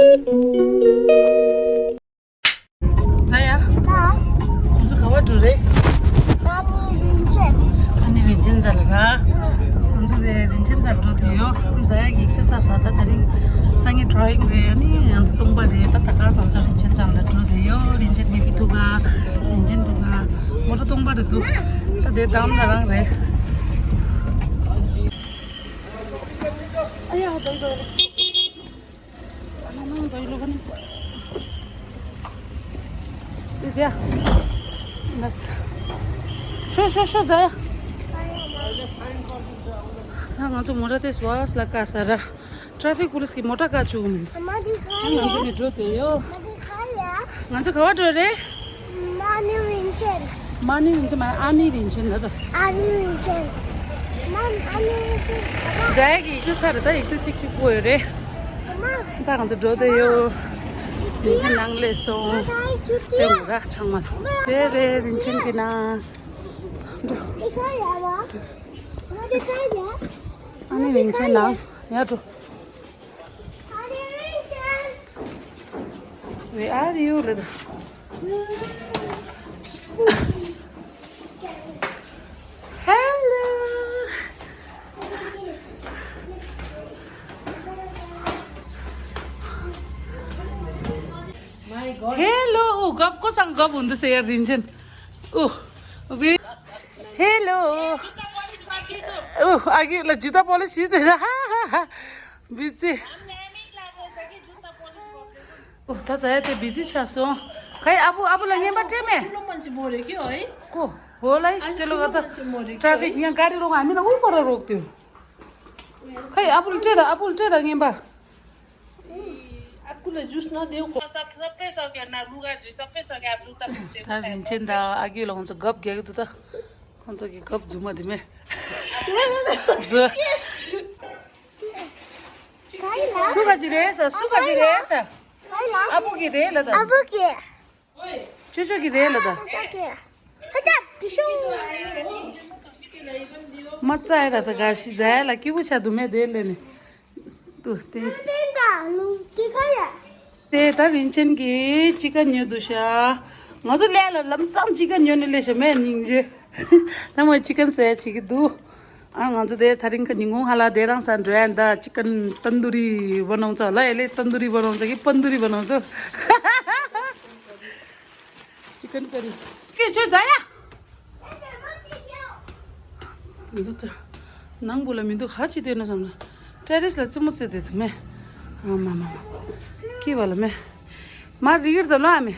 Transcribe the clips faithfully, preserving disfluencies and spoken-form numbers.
ཛ་ཡ། ང་ཚོ་ག་བ་འགྲོ་རེད། ཨ་ནི་རིན་ཆེན། ཨ་ནི་རིན་ཆེན་རྩ་ལ་ར། ང་ཚོ་དེ་རིན་ཆེན་རྩ་ལ་འགྲོ་དེ་ཡོད། ཛ་ཡ་གི་ཚེ་ས་ས་ད་དེ་རིང་སང་ཉིན་ཌ་རའི་ཝིང་རེད། ཨ་ནི་ང་ཚོ་སྟོང་པ་རེད། ད་ད་ག་སང་ཚོ་རིན་ཆེན་རྩ་ལ་འགྲོ་དེ་ཡོད། རིན་ཆེན་མི་བི་ཐུག་ག་རིན་ཆེན་ཐུག་ག་མོ་ཊ་སྟོང་པ་རེད་འདུག་ད་དེ་དམ་ལ་རང་རེད། ཨ་ཡ་ཧོ་དོ་དོ། ཤོ་ཤོ་ཤོ་ཛ་ཡ། ད་ང་ཚོ་མོ་ཊ་དེ་སུ་བ་སི་ལ་བཀག་ས་ར། ཊ་ར་ཕིག་པུ་ལི་སི་གི་མོ་ཊ་བཀག་བཅུག་གི་མི་འདུག་ང་ཚོ་ནི་འགྲོ་དེ་ཡོད། ང་ཚོ་ག་བ་འགྲོ་རེད། ཨ་ནི་རིན་ཆེན། མ་ནི་རིན་ཆེན་མ། ཨ་ནི་རིན་ཆེན་ལ་ད། ཨ་ནི་རིན་ཆེན། མ་ཨ་ནི་རིན་ཆེན། ཛ་ཡ་གི་ཡིག་ཚད་ཚར་རེད། ད་ཡིག་ཚད་གཅིག་གཅིག་པོ་ཡོད་རེད། ད་ང་ཚོ་འགྲོ་དེ་ཡོད། རིན་ཆེན་ནང་སླེབས་སོང་། དེ་མོ་ར་ཚང་མ་དེ་རེད། རིན་ཆེན་གྱི་ནང་། འགྲོ། ཨ་ནི་རིན་ཆེན་ནང་ཡར་འགྲོ། Where are you, little? Hello. Hello. Oh, गप को संग गप हुँदैछ यार Rinzen. Oh, we Hello. Oh, अघि ल जुत्ता पोलिस सिधै। बिजी। Oh, ད་ཙ་ཡ་དེ་བི་ཛི་ཆགས་སོང་། ཁ་ཡ་ཨ་བུ་ཨ་བུ་ལ་རྔན་པ་སྤྲད་མེད། ཀོ། ཧོ་ལའི་དེ་ལོ་ག་ད། ཊ་ར་ཕིག་ཉན་ག་རི་རོག་ཨ་མི་ན་ཨུ་པ་ར་རོག་དེ། ཁ་ཡ་ཨ་བུ་ལ་སྤྲད་ད་ཨ་བུ་ལ་སྤྲད་ད་རྔན་པ། ཨ་ཁུ་ལ་ཇུས་ན་དེའུ་ཁོ། ད་རིན་ཆེན་དང་ཨ་རྒས་ལ་ཁོང་ཚོ་གབ་རྒྱག་གི་འདུག་ད། ཁོང་ཚོ་གི་གབ་རྫུན་མ་དེ་མེད། རྫུན། སུ་ག་ཅི་རེད་ས། སུ་ག་ཅི་རེད་ས། ཨ་བུ་གི་རེད་ལ་ད། ཨ་བུ་གི། ཅོ་ཅོ་གི་རེད་ལ་ད། ཨ་བུ་གི། ཧ་ཅང་དེ་ཤོ། མ་ཙ་ཡ་ར་ས་ག་ཤི་ཛ་ཡ་ལ་སྐྱིད་པོ་ཆགས་འདུག་མེད་དེ་ལས་ནི། ཏུ་ཏེ། དེ་ད་རིན་ཆེན་གྱིས་ཅི་ཀན་ཉོས་འདུག་ཤག་ང་ཚོ་ལས་ལ་ལམ་སང་ཅི་ཀན་ཉོས་ནས་ལས་ཤ་མེད་སྙིང་རྗེ། ད་མོ་ཅི་ཀན་ཟས་བྱེད་ཀྱི་འདུག་ཨ་ང་ཚོ་དེ་ད་རིང་ག་ཉིན་གུང་ཧ་ལ་དེ་རང་ས་འགྲོ་ཡ་འདའ། ཅི་ཀན་ཏན་དུ་རི་བ་ནང་ཚོ་ལ་ཡ་ལེ་ཏན་དུ་རི་བ་ནང་ཚོ་གི་པན་དུ་རི་བ་ནང་ཚོ། ཅི་ཀན་ཀ་རི། ཀེ་ཆོས་ཛ་ཡ། འདི་ལྟ། ནང་བུ་ལ་མི་འདུག་ཧ་ཅི་དེ་ན་བསམ་ན། ཏྲེ་རེས་ལ་ཙི་མོ་ཙི་དེ་དུ་མེ། ཨ་མ་མ་མ། ཀི་བ་ལ་མེ། མ་རི་གིར་དུ་ལ་མེ།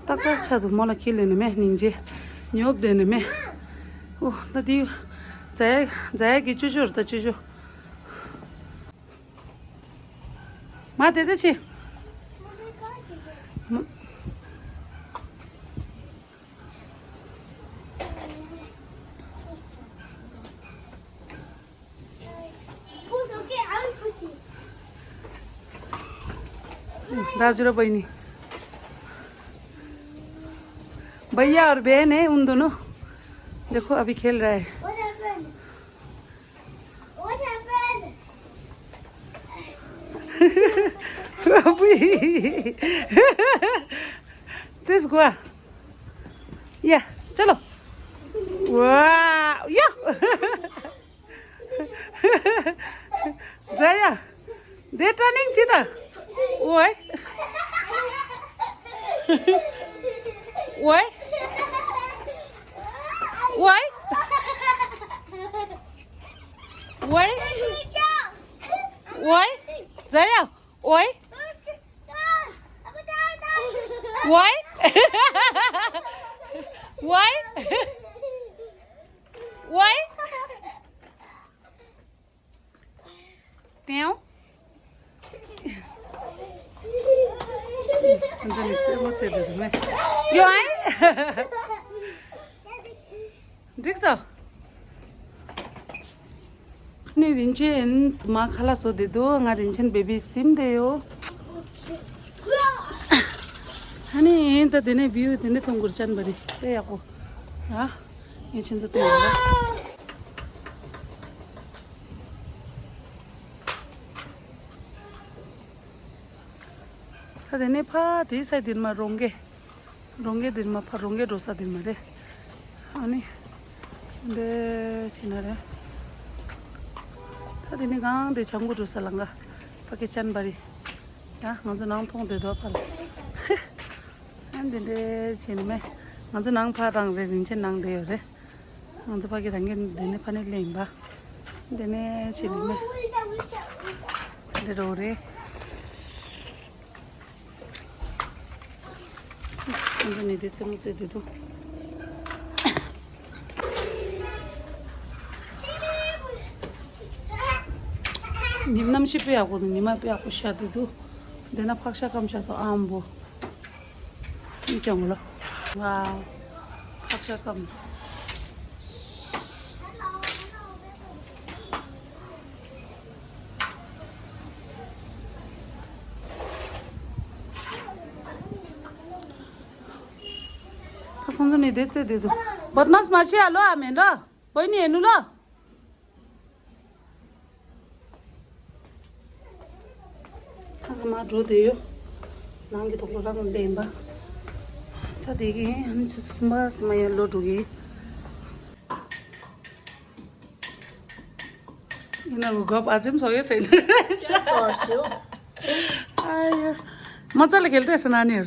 ཏག་ཏག་ཆ་དུ་མོ་ལ་ཁྱི་ལེ་ནི་མེ་སྙིང་རྗེ། ཉོབ་དེ་ནི་མེ། ཨོ་ད་དེ། ཛ་ཡ་ཛ་ཡ་གི་ཅུ་ཅུ་ར་ད་ཅུ་ཅུ། མ་དེ་དེ་ཆི། दाजुरा बहिनी। भैया और बहन है उन दोनों। देखो अभी खेल रहा है। What happened? अभी। This गुआ। या, चलो। वाह, या। जया, दे turning सीधा। ओए। ओए। ओए। ओए। ओए। जया। ओए। ओए। ओए। ओए। ट्याउ। हुन्छ नि, चाहिँ म चाहिँ दिदीमा। यो है? ठिक छ? अनि रिन्छेन मा खाला सोधे दो, ང་རིན་ཆེན་བེ་བི་སིམ་དེ་ཡོད། ཨ་ནི་ད་དེ་ནས་བིའུ་དེ་ནས་མཐོང་གུར་ཅན་པ་རེད། དཔེ་ཡག་པོ། ཨ། ངས་ཁྱེད་ཚོ་སྟོན་ཡོད་ལ། ད་དེ་ནས་ཕ་དེའི་ས་དེར་མ་རོང་གེ། རོང་གེ་དེར་མ་ཕ་རོང་གེ་འགྲོ་ས་དེར་མ་རེད། ཨ་ནི། འདི་ཕྱིན་ན་རེད། ད་དེ་ནས་གང་དེ་བྱང་གུ་འགྲོ་ས་ལང་ག་ཕ་གི་ཅན་པ་རི། ཡ་ང་ཚོ་ནང་མཐོང་དེ་དོ་ཕ་ལ། ཨ་འདི་འདྲའི་ཕྱིན་མེ། ང་ཚོ་ནང་ཕ་རང་རེད། རིན་ཆེན་ནང་དེ་ཡོད་རེད། ང་ཚོ་ཕ་གི་ད་གིན་འདི་ནས་ཕ་ནས་སླེབས་ཡིན་པ། འདི་ནས་ཕྱིན་མེ། འདི་རོ་རེད། ཁོང་ཚོ་ནི་དེ་རྩེད་མོ་རྩེ་དེ་འདུག་ཉི་མ་གནམ་གཤིས་དཔེ་ཡག་པོ་འདུག་ཉི་མ་དཔེ་ཡག་པོ་ཤར་དེ་འདུག་དེ་ན་ཕག་ཤ་སྐམ་ཤ་དང་ཨམ་བོ། ཅང་ལོ། ཝའོ། ཕག་ཤ་སྐམ། ད་ཁོང་ཚོ་ནི་དེ་རྩེ་དེ་འདུག་བད་མཱས་མ་བྱེད་ཨ་ལོ་ཨ་མེན་ལོ། བོད་ནི་ཨེ་ནུ་ལོ། ད་ང་མ་འགྲོ་དེ་ཡོད། ནང་གི་ཐོག་ལོ་རང་ལེན་པ། ད་དེ་གི་ཨ་ནི་ཚོ་ཚོ་སུམ་པ་སུམ་པ་ཡར་ལོ་འགྲོ་གི། ཡིན་ན་གོ་སྐབས་ཨ་ཙེམ་སོགས་ཡོད་ཟེར་ནས། ཨ་ཡ། མ་རྩ་ལ་གལ་ཏེ་ཟེར་ན་ནི།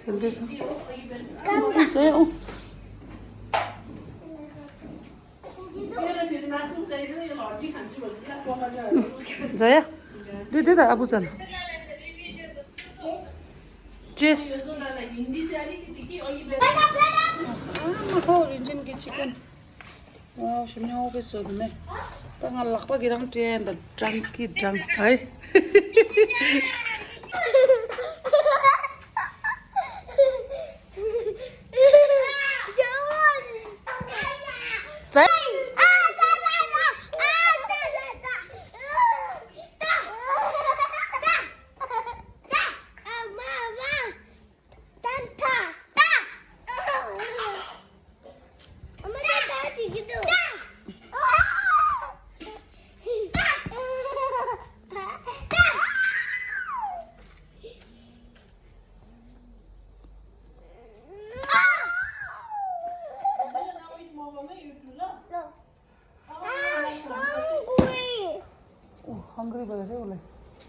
གལ་ཏེ་ཟེར། ཨོ་ཙེ་ཨོ། ཛ་ཡ། འདི་འདི་ད་ཨ་བུ་ཙལ། ཅེས། ཨ་མ་ཧོ་རིན་ཆེན་གྱི་ཅི་ཀན། ཨོ་ཞིམ་ཉོ་བའི་བཟོ་དུ་མེད། ད་ང་ལག་པ་གི་རང་སྤྲད་ཡན་དང་སྦྲང་གི་སྦྲང་ཧའི། Oh, hungry boy, really.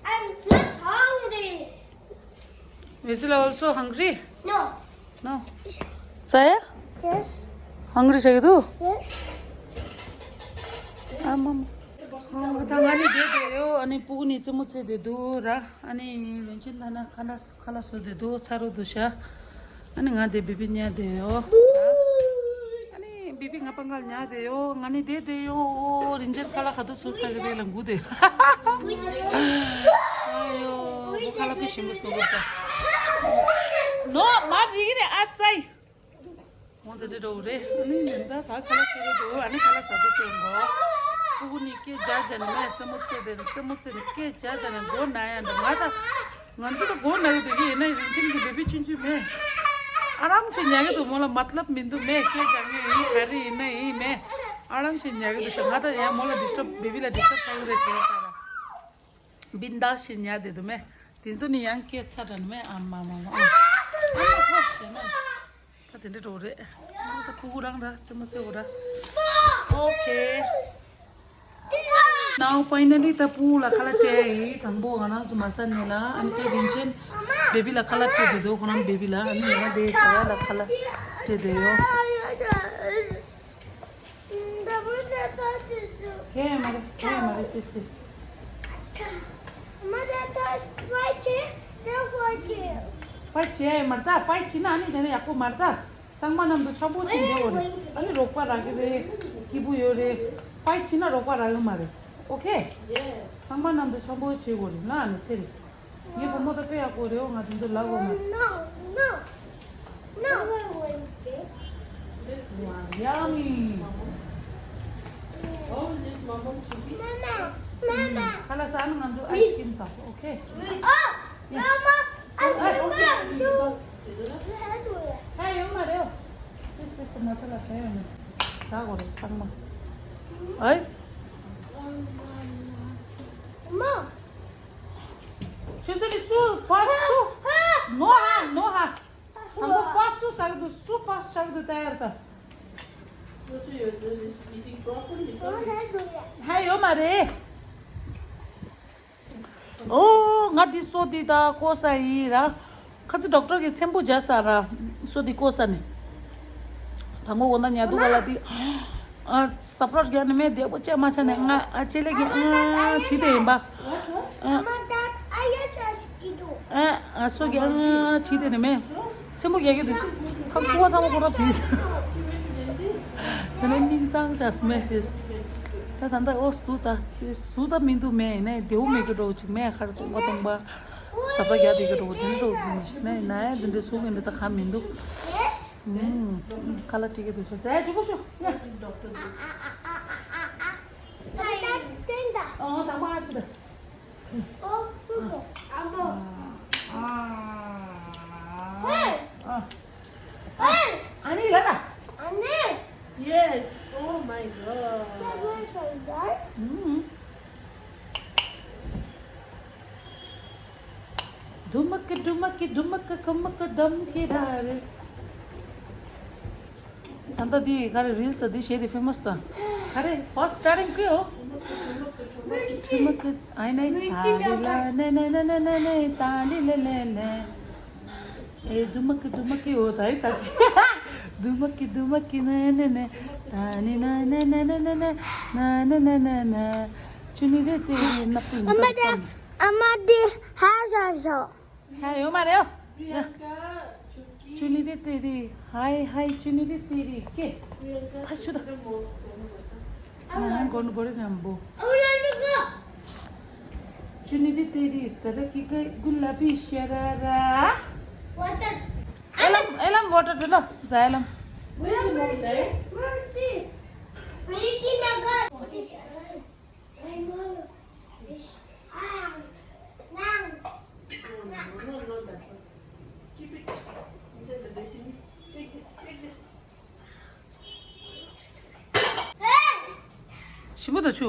I'm not hungry. Is it also hungry? No. No. Saya? Yes. Hungry saya tu? Yes. Amam. ད་ང་ནི་བསྡད་དེ་ཡོད། ཨ་ནི་སྤུ་གུ་ནི་རྩེད་མོ་རྩེ་དེ་འདུག་ར། ཨ་ནི་ལོན་ཆེན་ད་ན་ཁ་ལག་ཁ་ལག་བཟོ་དེ་འདུག་ཚ་རུ་འདུག་ཤ། ཨ་ནི་ང་དེ་བི་བི་ཉལ་དེ་ཡོད། ཨ་ནི་བི་བི་ང་པང་ཁལ་ཉལ་དེ་ཡོད། ང་ནི་བསྡད་དེ་ཡོད། ཨོ་རིན་ཆེན་ཁ་ལག་ག་དུས་བཟོ་ཚར་གི་རེད་ལ་སྒུག་དེ། ཨ་ཡོ་ཁ་ལག་པི་ཞིམ་པོ་བཟོ་གི་ད། ནོ་མ་རིག་གི་རེད་ཨ་ཙའི། འོང་དེ་འདྲ་འགྲོ་གི་རེད། ཨ་ནི་ཉིན་ལྟར་ད་ཁ་ལག་ཟ་གི་འདུག་ཨ་ནི་ཁ་ལག་ཟ་དུས་སྟོན་གོ་ཕྲུ་གུ་ནི་སྐད་རྒྱག་རྒྱག་ནས་མས། རྩེད་མོ་རྩེ་དེ་རྩེད་མོ་རྩེ་ནས་སྐད་རྒྱག་རྒྱག་ནས་མགོ་ན་ཡ་འདི་ང་ད་ང་ཚོ་ད་མགོ་ན་གི་འདུག་གི་ཡིན་ན་རིན་ཆེན་གྱི་བེ་བི་ཆུང་ཆུང་མས། ཨ་རམ་ཆེ་ཉལ་གི་འདུག་མོ་ལ་མ་ཏ་ལབ་མི་འདུག་མས། སྐད་རྒྱག་གི་ཡིན་ག་རེ་ཡིན་ན་ཡིན་མས། ཨ་རམ་ཆེ་ཉལ་གི་འདུག་ཤག་ང་ད་ཡང་མོ་ལ་ཌིས་ཊབ་བེ་བི་ལ་ཌིས་ཊབ་ཆགས་གི་རེད་བྱས་ས་ར། བིན་དཱས་ཤིག་ཉལ་བསྡད་འདུག་མས། དེ་ཚོ་ནི་ཡང་སྐད་ཚ་དྲགས་ནི་མས། ཨ་མ་མ་མ་ཨ་མ་ཧོ་ཞེ་ན། ད་དེ་འདྲ་འགྲོ་རེད། ད་ཕྲུ་གུ་རང་ར་རྩེད་མོ་རྩེ་འོ་ར། ཨོ་ཁེ། Now finally ད་ཕྲུ་གུ་ལ་ཁ་ལག་སྤྲད་ཡིན། དང་པོ་ང་རང་ཚོ་མ་ཟ་ནས་ལ་ཨ་ནི་ད་རིན་ཆེན་བེ་བི་ལ་ཁ་ལག་སྤྲད་བསྡད་འདུག་ཁོ་རང་བེ་བི་ལ་ཨ་ནི་ང་དེ་ཚ་བ་ལ་ཁ་ལག་སྤྲད་བསྡད་ཡོད། ཧེ་མ་རེད། ཧེ་མ་རེད། ཏིས་ཏིས། ཕའི་བྱེད་མ་རེད་ད། ཕའི་བྱེད་ན་ཨ་ནི་དེ་ནས་ཡག་པོ་མ་རེད་ད། ཚང་མ་མཉམ་དུ་འཆམ་པོ་བྱེད་འདོད་རེད། ཨ་ནི་རོགས་པ་རག་གི་རེད། སྐྱིད་པོ་ཡོད་རེད། ཕའི་བྱེད་ན་རོགས་པ་རག་གི་མ་རེད། ཨོ་ཁེ། ཚང་མ་མཉམ་དུ་འཆམ་པོ་བྱེད་དགོས་རེད་ན་ཨ་ནི་ཚེ་རིང་། ངའི་བུ་མོ་ད་དཔེ་ཡག་པོ་རེད། འོ་ང་དེ་ཚོ་ལབ་དགོས་མ་རེད། No, no, no. Wow, yummy. Mama, mama. ཁ་ལག་ཟ་ན་ང་ཚོ་ཨའི་སི་ཀྲིམ་ཟ་ཨོ་ཁེ། Oh, mama, I want to. མ་ས་ལ་ཕན་ཡོད་ནི། ཟ་དགོས་རེད་ཚང་མ། ཨའི། མ། ཁྱོད་ཚོ་ནི་སུ་ཕར་སུ། ནོ་ཧ་ནོ་ཧ། དང་པོ་ཕར་སུ་ཟ་གི་འདུག་སུ་ཕར་ཟ་གི་འདུག་ད་ཡར་ད། ཁྱོད་ཚོ་ཡོད་ཚོད་ནི་སི་པི་ཀིང་པོ་རོ་པར་ལི་ཧ་ཡོད་མ་རེད། ཨོ། ང་འདི་སོ་འདི་ད་བཀོག་ས་ཡིན་ར། ཁ་ཚི་ཌོག་ཊར་གི་ཚེམ་བུ་རྒྱག་ས་ར། སོ་འདི་བཀོག་ས་ནི། ད་ངོ་འོ་ན་ཉལ་འདུག་ག་ལ་འདི། ཨ། ས་པྲོས་རྒྱག་ནི་མེད་བདེ་པོ་བྱས་མ་བྱས་ནས་ང་ཨ་ཅེ་ལེ་གི་ཨ་བྱིས་དེ་ཡིན་པ། ཨ། ཨ། ཨ། སོ་གི་ཨ་བྱིས་དེ་ནི་མེད། ཚེམ་བུ་རྒྱག་གི་འདུག་ཚང་ཁུ་བ་ཚང་མ་ཁོ་ར་བིས། དེ་ནས་སྙིང་སང་ཞག་སྨད་དེ། ད་ད་ད་ཨོ་སུ་ད་དེ་སུ་ད་མི་འདུག་མེད་ནས་བདེའུ་མེད་གི་འགྲོ་ཅིག་མེད་ཁར་སྟོང་པ་སྟོང་པ། ཟ་པ་རྒྱག་དེ་གི་འགྲོ་དེ་འགྲོ་ནས་ན་ཡ་དེ་འདྲ་སུ་གི་འདྲ་ད་ག་མི་འདུག་ཁ་ལ་ཀྲི་གི་འདུག་ཤོ་ཛའི་ཇུ་གུ་ཤོ་ཡ། ཨོ་ད་མ་ཨ་ཅི་ད། ཨ་ནི་ལ་ད། Yes. Oh my God. ཌུ་མ་ཀི་ཌུ་མ་ཀི་ཌུ་མ་ཀི་ཁུ་མ་ཀི་དམ་ཁི་ར་རེ། ད་ལྟ་འདི་ག་རེ་རིལ་སི་འདི་བྱས་ཏེ་ཕེ་མ་སི་དང་། ག་རེ་ཕར་སི་ཊར་ཊིང་ཀི་ཡོ། ཕེ་མ་ཀི་ཨའི་ནའི་ཏཱ་ལི་ལ་ནེ་ནེ་ནེ་ནེ་ནེ་ནེ་ཏཱ་ལི་ལེ་ལེ་ལེ། ཨེ་དུ་མ་ཀི་དུ་མ་ཀི་ཨོ་ད་ཨི་ས་ཅི། དུ་མ་ཀི་དུ་མ་ཀི་ནེ་ནེ་ནེ་ཏཱ་ནི་ན་ནེ་ནེ་ནེ་ནེ་ནེ་ན་ནེ་ནེ་ནེ་ནེ། ཆུ་ནི་རེ་ཏེ་རི་ནག་པོ་ཡིན་ད་དམ། ཨ་མ་དེ་ཧ་ཟ་ཟོ། ཧ་ཡོད་མ་རེད། ཆུ་ནི་རེ་ཏེ་རི། ཧའི་ཧའི་ཆུ་ནི་རེ་ཏེ་རི་ཀེ། ཕ་ཆུ་ད། ང་ཧང་གོ་ནུ་བོ་རེ་ཉམ་པོ། ཆུ་ནི་རེ་ཏེ་རི་ས་ར་ཀི་ཀ་གུ་ལ་པི་ཤ་ར་ར། ཨེ་ལམ་ཨེ་ལམ་ཝ་ཊར་དེ་ལ་ཛ་ཨེ་ལམ། Keep it inside the basin. Take this, take this. ཞིམ་པོ་དང་ཆུ།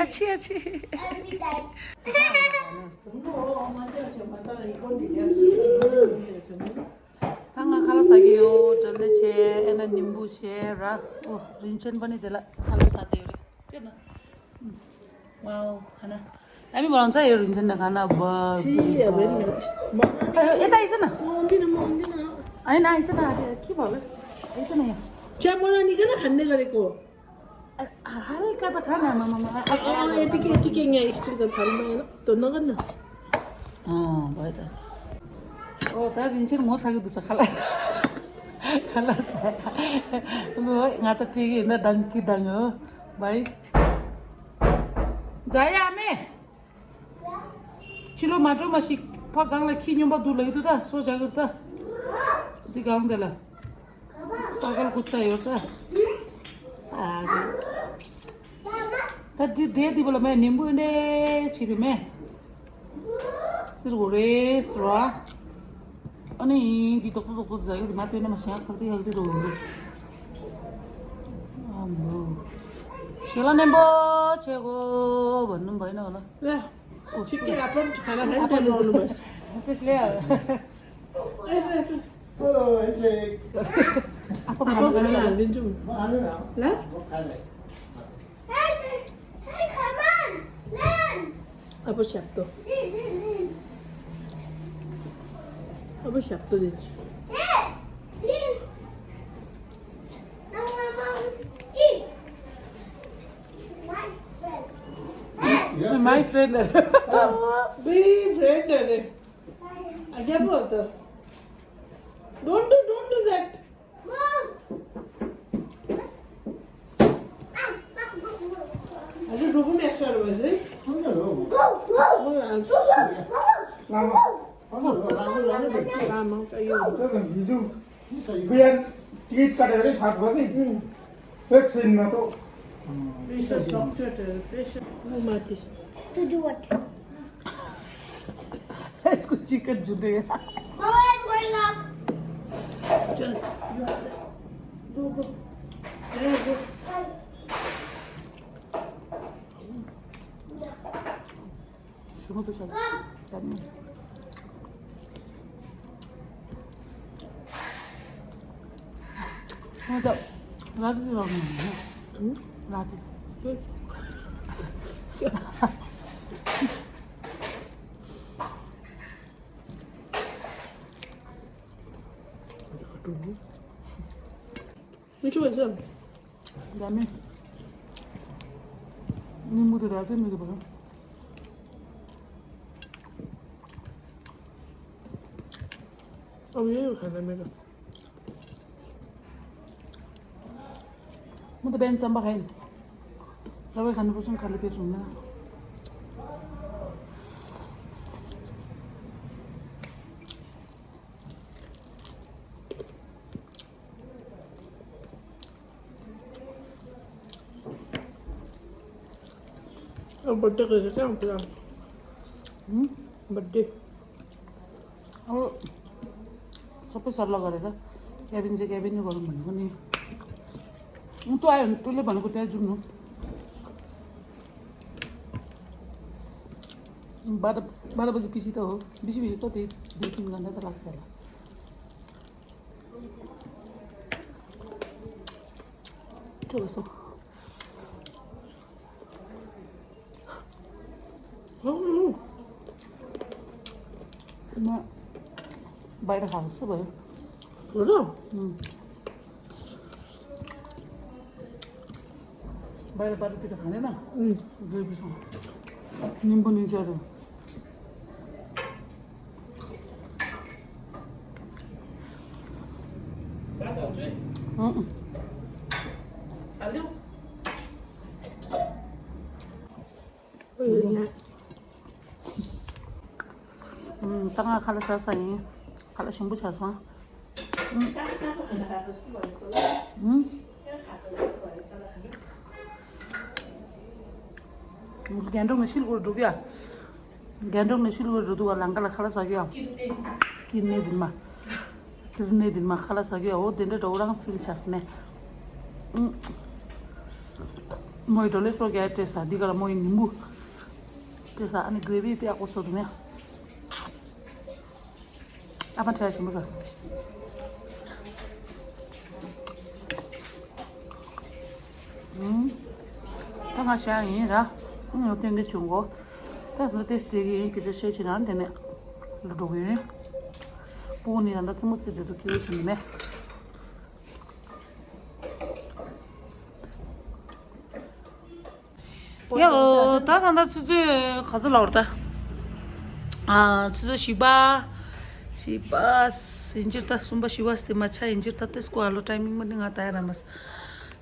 ཨ་ཆི་ཨ་ཆི། ད་ང་ཁ་ལག་ཟ་གི་ཡོད། དྲ་ལེ་བྱས། ཨེ་ན་ནིམ་བུ་བྱས་ར། ཨོ་རིན་ཆེན་པ་ནི་དེ་ལ་ཁ་ལག་ཟ་དེ་ཡོད་རེད། ཅེ་ན། ཝའོ་ཁ་ན། ཨ་མི་བ་ལང་ཚ་ཡོད་རིན་ཆེན་ན་ཁ་ན་བ། ཆི་ཡ་བེ་ནི། ཨེ་ད་ཨི་ཙི་ན། མོ་འདི་ན་མོ་འདི་ན། ཨ་ཡ་ན་ཨི་ཙི་ན་ཨ་དེ་ཁི་བ་ལ། ཨི་ཙི་ན་ཡ། ཅ་མོ་ན་ནི་ཀ་ན་ཁ་ནེ་ག་རེ་ཀོ། ཨ་ཧ་ལ་ཀ་ད་ཁ་ན་མ་མ་མ། ཨ་ཨ་ཨེ་ཏི་ཀེ་ཏི་ཀེ་ངའི་ཨིས་ཏི་ཀ་ཐར་མ་ཡ་ན་དོ་ན་ག་ན། ཨོ་བའི་ད། ཨོ་ད་རིན་ཆེན་ངོ་ཚ་གི་འདུག་ས་ཁ་ལ། ཁ་ལ་ས། ལོ་ང་ད་ཏྲི་གི་ན་ཌང་ཀི་ཌང་ཨོ། བའི། ཛ་ཡ་མེ། ཕྱི་ལོགས་མ་འགྲོ་མ་ཞིག་ཕ་གང་ལ་ཁྱི་སྨྱོན་པ་འདུག་ལབ་ཀྱི་འདུག་ད་སོ་རྒྱག་གི་རེད་ད། འདི་གང་དེ་ལ། པ་གལ་ཀུ་ཏ་ཡོད་ད། ཨ་རེད། ད་འདི་འདྲེ་འདི་བ་ལ་མེ་ནིམ་བུ་འདྲེ་ཆི་རེད་མེ། ཙིར་གོ་རེ་སི་ར། ཨ་ནི་འདི་ཏོག་ཏོག་ཏོག་ཏོག་ཟ་གི་འདི་མ་ལྟོས་ན་མ་ཤ་ཁག་དེ་ཁག་དེ་རོ་ཡོད། ཨ་མོ། ཤེ་ལ་ནེམ་པོ་ཆེ་གོ་བ་ནུམ་བ་ཡིན་ན་བ་ལ། ལ། ཁྱི་སྐད་ལ་པར་ག་ལ་ཧན་ཏེ་མོ་ནུ་མ་ཤི། ཏེ་ཤི་ལེ་ཡ། ཨ་པ་ག་ལ་ལ་ལིན་ཅུམ། ལ། ཨ་པ་ཞབས་ཏོ། ཨ་པ་ཞབས་ཏོ་དེ་ཆུ། My friend. Be friend. Ajabu to. Don't do, don't do that. Aja dubu me sar baje. Mama, mama, mama, mama. Mama, ayo. Kuyan, ticket ka dere sat baje. Vaccine na to. Patient, doctor, patient. Mati. To do what? इसको चिकन जुटेगा। ཞུ་མ་པེ་ཤ་ད་ནི། ང་ད་ར་ཏི་ར་ནི་ར་ཏི། མི་ཆུ་བ་ཟ། ད་མི། ནི་མུ་དུ་ར་ཏི་མི་དུ་བ། ཨོ་ཡེ་ཡོ་ཁ་ན་མེ་ད། མུ་ད་བན་ཙམ་པ་ཧན། ད་བའི་ཁ་ན་པུ་སུང་ཁ་ལི་པེ་སུང་ན། ཨ་བར་ཐི་གི་ཀྱང་ཀྱང་། ཨུམ། བར་ཐི། ཨོ། ཚོགས་པའི་སར་ལ་ག་རེ་ར། ཀེ་བིན་ཟེ་ཀེ་བིན་ནི་གོ་རུ་མ་ནི་གོ་ནི། ཨུ་ཏུ་ཨ་ཡོན་ཏུ་ལེ་བ་ནི་གོ་ཏེ་ཇུམ་ནུ། བར་བར་བ་ཟི་པི་སི་ཏོ། བི་སི་བི་སི་ཏོ་ཏེ་ཏེ་ཏིང་ང་ནད་ལག་ཚལ་ལ། ཐུབ་སོང་། ཨུམ། ན། བའི་ར་ཧང་སི་བའི། རོ། ཨུམ། བའི་ར་བའི་ར་དེ་ག་ཧང་ལེ་ན། ཨུམ། འདོད་པའི་སོང་། ཉིན་པོ་ཉིན་ཆ་རེ། ཨུམ། ཨ་ལུ། ཨུམ། ད་ང་ཁ་ལག་ཟ་ས་ཡིན། ཁ་ལག་ཞིམ་པོ་ཆགས་སོང་། ཨུམ། ཨུམ། ང་ཚོ་རྒན་གྲོགས་ནས་ཤིལ་སྒོར་འགྲོ་གི་ཡ། རྒན་གྲོགས་ནས་ཤིལ་སྒོར་འགྲོ་འདུག་ག་ལང་ཀ་ལ་ཁ་ལག་ཟ་གི་ཡ། ཀིར་ནེ་དིལ་མ། ཀིར་ནེ་དིལ་མ་ཁ་ལག་ཟ་གི་ཡ། འོ་དེ་འདྲ་འགྲོ་རང་ཕིལ་ཆགས་ནས། མོའི་ཌོ་ལེ་སོ་ག་སྤྲད་ས་འདི་ག་ལ་མོའི་ཉིན་མོ་སྤྲད་ས། ཨ་ནི་གྷི་རེ་བི་དཔེ་ཡག་པོ་བཟོ་འདུག་ནས། ཨ་མ་ཁྲ་ཞིམ་པོ་ཟ། ཨུམ། ད་ང་ཤ་ཡིན་ར། ཨུམ། སྟོན་གི་བྱུང་གོ། ད་ང་ཏེས་དེ་གི་ཡིན་གི་ཏེ་ཤེས་ཆེ་རང་དེ་ནས་ལུ་འགྲོ་གི་ཡིན། སྤུ་གུ་ནི་ད་ལྟ་རྩེད་མོ་རྩེ་དེ་འདུག་ཁྱེད་ཆེ་ནི་མེད། ཡ་ལོ། ད་ད་ད་ཆུ་ཚོད་ག་ཚོད་ལ་འོར་ད། ཨ། ཆུ་ཚོད་བཞི་པ། བཞི་པ། ཡིན་ཕྱིར་ད་གསུམ་པ་བཞི་པ་སྟེ་མ་ཆ་ཡིན་ཕྱིར་ད་ཏེ་སྐོར་ལོ་ཊའི་མིང་མ་ནི་ང་ད་ཡ་ར་མ་ས།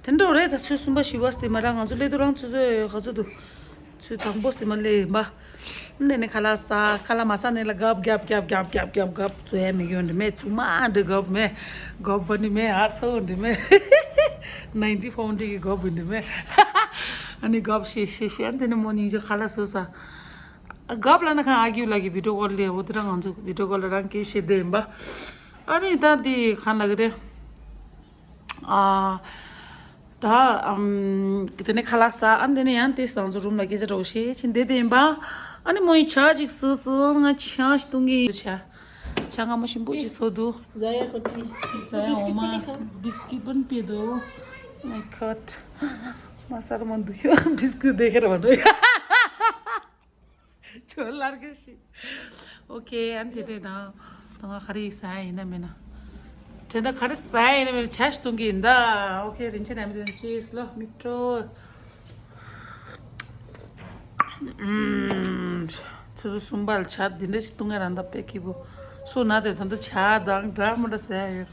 དེ་འདྲ་རེད། ད་ཆུ་གསུམ་པ་བཞི་པ་སྟེ་མ་ར་ང་ཚོ་སླེབས་དུས་རང་ཆུ་ཚོད་ག་ཚོད་འདུག་ཆུ་དང་པོ་སྟེ་མ་སླེབས་ཡིན་པ། འདི་ནས་ཁ་ལག་ཟ། ཁ་ལག་མ་ཟ་ནས་ལ་རྒབ་རྒྱབ་རྒྱབ་རྒྱབ་རྒྱབ་རྒྱབ་རྒབ་བཟོ་ཡ་མི་ཡོང་འདི་མེད། ཚུགས་མ་འདི་རྒབ་མེད། རྒབ་པ་ནི་མེད། ཨར་ཚོ་འདི་མེད། ནའིན་ཊི་ཕོར་འདི་གི་རྒབ་འདི་མེད། ཨ་ནི་རྒབ་ཤེས་ཤེས་ཤེས། ཨ་འདི་ནི་མོ་ཉིན་ཅིག་ཁ་ལག་བཟོ་ས། རྒབ་ལ་ན་ཁང་ཨ་གིའུ་ལ་གི་བི་ཌིའོ་ཀོལ་ལས་འོ་དེ་རང་ང་ཚོ་བི་ཌིའོ་ཀོལ་ལ་རང་སྐད་བཤད་བསྡད་ཡིན་པ། ཨ་ནི་ད་འདི་ཁ་ལག་གི་རེད། ཨ། ད་ཨམ། དེ་ནས་ཁ་ལག་ཟ། ཨ་ནི་དེ་ནས་ཡང་དེ་སང་ཚོ་རུམ་ལ་སྐད་ཆ་འདྲ་བོ་བཤད་ཕྱིན་བསྡད་བསྡད་ཡིན་པ། ཨ་ནི་མོ་ཡིས་ཇ་ཅིག་བཟོས་སོང་། ང་ཇ་ཞིག་བཏུང་གི་ཡིན། ཇ། ཇ་མངར་མོ་ཞིམ་པོ་ཞིག་བཟོས་འདུག་ཇ་ཡ་ཁོ་ཏི། ཇ་ཡ་འོ་མ། བིས་ཀིཊ་པན་པེ་དོ། མའི་གོཌ། མ་སར་མ་འདུག་ཤོ་བིས་ཀིཊ་དེ་ཁེར་བ་འདུག་ཁྱོད་ལར་གི་ཤི། ཨོ་ཁེ། ཨ་ནི་དེ་དེ་ན། ད་ང་ག་རེ་ཟ་ཡ་ཡིན་ན་མིན་ན། དེ་ན་ག་རེ་ཟ་ཡ་ཡིན་ན་མིན་ན་ཇ་ཞིག་བཏུང་གི་ཡིན་ད། ཨོ་ཁེ། རིན་ཆེན་རྣམ་པའི་ཅེས་ལོ་མིག་ཏྲོ། ཨུམ། ཆུ་ཚོད་གསུམ་པ་ལ་ཇ་འདི་འདྲ་ཞིག་བཏུང་ཡ་རང་ད་དཔེ་སྐྱིད་པོ། སོ་ན་དེ་ད་ད་ཇ་དང་འདྲ་མི་འདྲ་ཟ་ཡ་ཡོད།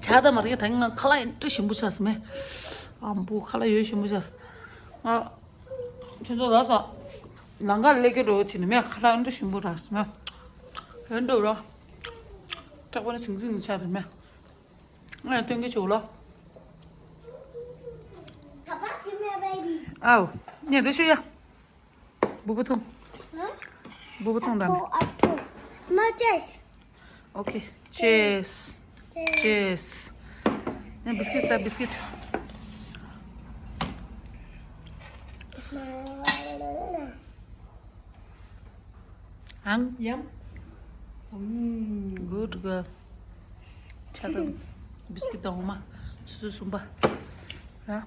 ཇ་ད་མ་རེད། ད་ང་ཁ་ལག་ཡིན་འདྲ་ཞིམ་པོ་ཆགས་སོང་མེ། ཨམ་བུ་ཁ་ལག་ཡོད་ཞིམ་པོ་ཆགས་སོང་། ང་། ཁྱོད་ཚོ་ལ་ས། ལང་ཀ་ལས་ཀྱི་རོ་ཆི་ནི་མེ་ཁ་ལག་འདི་ཞིམ་པོ་ར་སི་མེ། ཧེ་འདྲ་ར། སྐྲག་པ་ནི་ཟིང་ཟིང་ནི་ཆ་དུ་མེ། ང་ཡང་སྟོན་གི་ཆུ་ལ། Papa, give me a baby. ཨའོ། ཉེ་འདི་ཤོད་ཡ། བུ་བུ་འཐུང་། Huh? བུ་བུ་འཐུང་དང་། Apple, apple. Not this. Okay, cheers. Cheers. ཡ་བིས་ཀིཊ་ཟ། བིས་ཀིཊ། ཨང་། Yum. Good girl. ཆ་དང་བིས་ཀིཊ་དང་འོ་མ་སོ་སོ་གསུམ་པ། ར།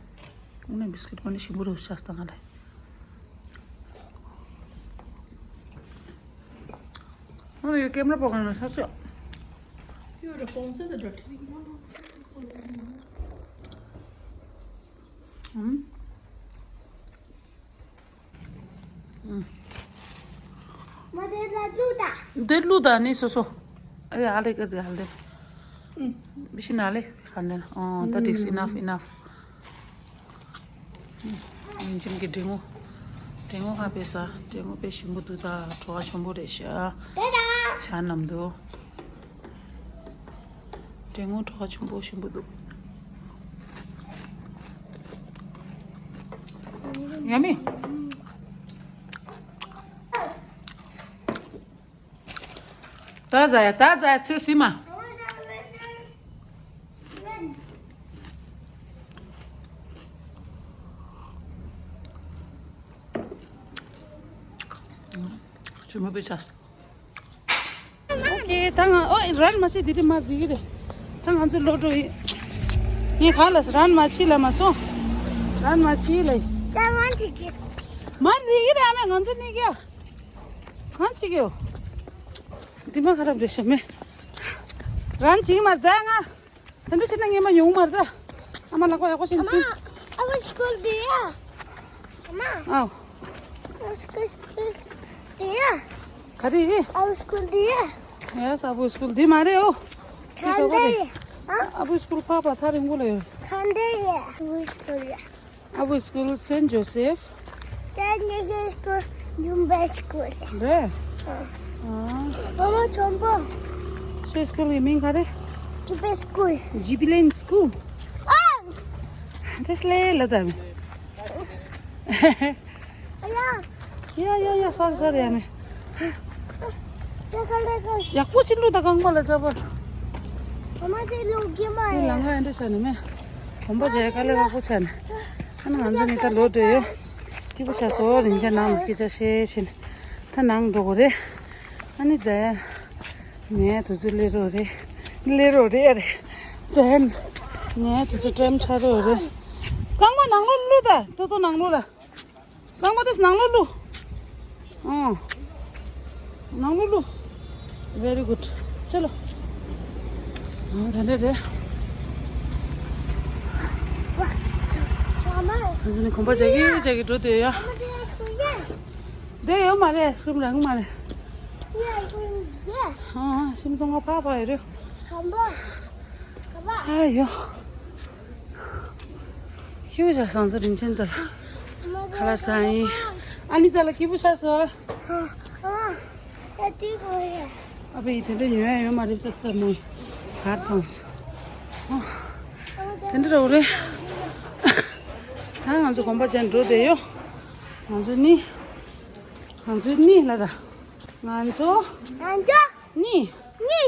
དངོས་གནས་བིས་ཀིཊ་ཁོ་ནི་ཞིམ་པོ་རུ་ཤ་སྟག་ང་ལ། ཨོ་ཡ་ཀེམ་ར་པོ་གང་ན་ས་ཆ། ཡོད་ར་ཕོང་ཚད་དང་འདྲ་ཐིག་ཨམ། མ་དེ་ལ་བླུག་ད། དེ་བླུག་ད་ནི་སོ་སོ། ཨེ་ཨ་ལེ་ཀ་དེ་ཨ་ལེ། ཨུམ། བི་ཤི་ན་ལེ་ཧ་ནེ། Oh, that is enough, enough. ཨིན་ཇིན་གྱི་འབྲི་ངོ། འབྲི་ངོ་ཧ་པེ་ས། འབྲི་ངོ་པེ་ཞིམ་པོ་འདུག་ད་བྲོ་བ་ཆེན་པོ་རེད་ཤག་ད་ད། ཤ་ནམ་འདུག་འབྲི་ངོ་བྲོ་བ་ཆེན་པོ་ཞིམ་པོ་འདུག Yummy. ད་ཟ་ཡ། ད་ཟ་ཡ། ཚོད་སི་མ། ཆུ་མ་པེ་ཆ། ཨོ་ཁེ། ད་ང་ཨོ་རན་མ་ཆི་དི་རི་མ་རི་གི་རེད། ད་ང་ཚོ་ལོ་འགྲོ་ཡི། ངས་ག་ལ་རན་མ་ཆི་ལ་མ་སོང་། རན་མ་ཆི་ལ་ཡི། ད་མ་རི་གི་རེད། མ་རི་གི་རེད། ཨ་མས་ང་ཚོ་གཉིས་ཀ་གང་བྱེད་ཀྱི་ཡོད། འདི་མ་ཁ་རབ་རེད་ཤ་མེ། རན་ཅིག་མ་རྫ་ང་། དེ་འདྲ་བྱས་ན་ངས་མ་ཡོང་མ་རེད་ད། ཨ་མ་ལག་པ་ཡག་པོ་བྱས་ནས་སེམས། ཨ་མ་སྐུལ་འདི་ཡ། ཨ་མ། ཨའོ། སྐུལ་སྐུལ་འདི་ཡ། ག་རེ་ཡིན། ཨ་མ་སྐུལ་འདི་ཡ། ཡ་ས་ཨ་བུ་སྐུལ་འདི་མ་རེད་ཨོ། འདི་ག་པ་རེད། ཨ་བུ་སྐུལ་ཕ་པ་ཐག་རིང་པོ་ལ་ཡོད། ག་འདི་ཡ་ཨ་བུ་སྐུལ་ཡ། ཨ་བུ་སྐུལ་སེན་ཇོ་སེབ། ད་ངེད་ཀྱི་སྐུལ་ཡུམ་པའི་སྐུལ་རེད། ཨ། ཨ་མ་ཆོམ་པོ། ཁྱོད་སྐུལ་གྱི་མིང་ག་རེ། ཇི་པེ་སྐུལ། ཇི་པི་ལེན་སྐུལ། ཨ། དེ་སླེ་ལ་ད་མི། ཨ་ཡ། ཡ་ཡ་ཡ། སོ་རི་སོ་རི། ཡ་མེ། ཡག་པོ་ཅིག་བླུགས་ད་རྐང་པ་ལ་འཇོག་པ། ཨ་མ་དེ་བླུགས་ཀྱི་མ་ཡིན། ལང་ང་ཨེ་འདྲ་བྱས་ནས་མེ། གོམ་པ་བྱས་དཀའ་ལས་ཁག་པོ་བྱས་ནས། ཨ་ནི་ང་ཚོ་ནི་ད་ལོག་འགྲོ་ཡོད། སྐྱིད་པོ་བྱས་སོང་། རིན་ཆེན་ནང་ལ་སྐད་ཆ་བཤད་བྱས་ནས་ད་ནང་འགྲོ་དགོས་རེད། ཨ་ནི་ཛ་ཡན་ནས་དུས་ཚོད་སླེབས་རོགས་རེད། སླེབས་རོགས་རེད་ཨ་རེད། ཛ་ཡན་ནས་དུས་ཚོད་ཊེམ་ཆགས་རོགས་རེད། རྐང་པ་ནང་ལོགས་བླུགས་ད། ཏོ་ཏོ་ནང་ལོགས་ལ། རྐང་པ་དེ་ནང་ལོགས་བླུགས། ཨོ། ནང་ལོགས་བླུགས། Very good. ཅ་ལོ། ཨོ་དེ་འདྲ་རེད། ང་ཚོ་ནི་གོམ་པ་རྒྱག་གི་རྒྱག་གི་འགྲོ་བསྡད་ཡ། བསྡད་ཡོད་མ་རེད། ཨའི་སི་ཀྲིམ་རག་གི་མ་རེད། ཨོ་ཤིམ་ཚང་ང་ཕར་ཕར་ཡོད་རེད། ཨ་ཡོ། ཁྱེའུ་ཤ་སང་ས་རིན་ཆེན་ཚ་ལ། ཁ་ལག་ཟ་ཡིན། ཨ་ནི་ཚ་ལ་ཁྱེའུ་ཤ་ཟ། ཨ་ཕ་ཡི་དེ་འདྲ་ཉོ་ཡ་ཡོད་མ་རེད་ད་ས་མོ། གར་ཐོངས། དེ་འདྲ་རོ་རེད། ད་ང་ཚོ་གོམ་པ་ཅན་འགྲོ་བསྡད་ཡོད། ང་ཚོ་ནི། ང་ཚོ་ནི་ལ་ད། ང་ཚོ། ང་ཚོ། ནི། ནི།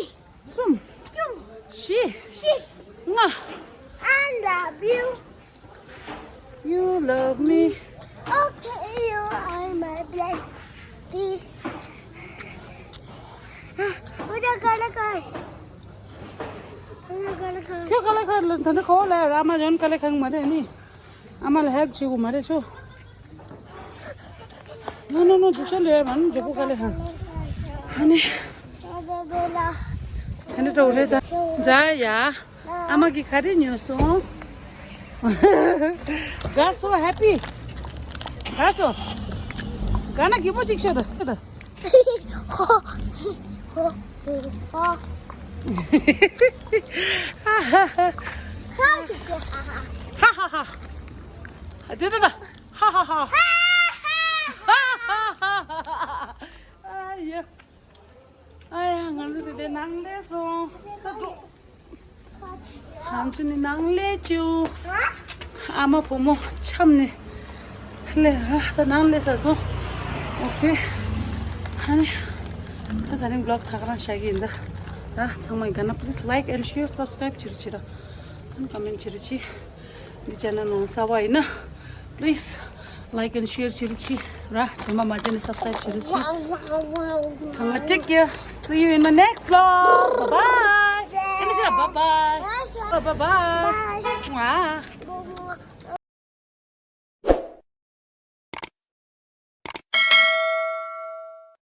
གསུམ། གསུམ། བཞི། བཞི། ལྔ། I love you. You love me. Okay, you are my bestie. What a color cars. What a color cars. ཁྱོད་ཀ་ལ་ཁར་ལ་ད་ནི་ཁོ་ལ་ར་མ་ཇོན་ཀ་ལ་ཁང་མ་རེད་ནི། ཨ་མ་ལ་ཧེལཔ་བྱེད་དགོས་མ་རེད་ཆོ། ནོ་ནོ་ནོ། འཇུ་ཆ་ལོས་མ་ནི་འཇུ་པོ་ག་ལེ་ཧ། ཧ་ནི། དེ་འདྲ་འགྲོ་རེད་ད། ཛ་ཡ། ཨ་མ་གིས་ག་རེ་ཉོས་སོང་། ག་སོ་ཧེ་པི། ག་སོ། ག་ན་གི་མོ་ཅིག་ཤོད་ད། ཧོ། ཧོ། ཧོ། ཧ་ཧ་ཧ། ཧ་ཧ་ཧ། དེ་ད་ད། ཧ་ཧ་ཧ། ཨ་ཡ། ཨ་ཡ། ང་ཚོ་དེ་དེ་ནང་ལས་སོང་། ད་འགྲོ། ང་ཚོ་ནི་ནང་ལས་བཅུག་ཨ་མ་བུ་མོ་འཆམ་ནས་ལས་ར་ད་ནང་ལས་ས་སོང་། ཨོ་ཁེ། ཧ་ནི། ད་ད་རིང་བི་ལོག་ཐག་རང་བཞག་གི་ཡིན་ད། ར་ཚང་མ་ག་ན་please like and share, subscribe བྱེད་རོགས་བྱེད་ར། ཨན་comment བྱེད་རོགས་བྱེད། འདི་channel ནང་གསར་པ་ཡིན་ན་please like and share བྱེད་རོགས་བྱེད་ར། རྗེས་མ་མ་བྱས་ན་subscribe བྱེད་རོགས་བྱེད། ཚང་མ་take care, see you in my next vlog, bye bye. ཨེ་མི་ཤ་bye bye, bye bye.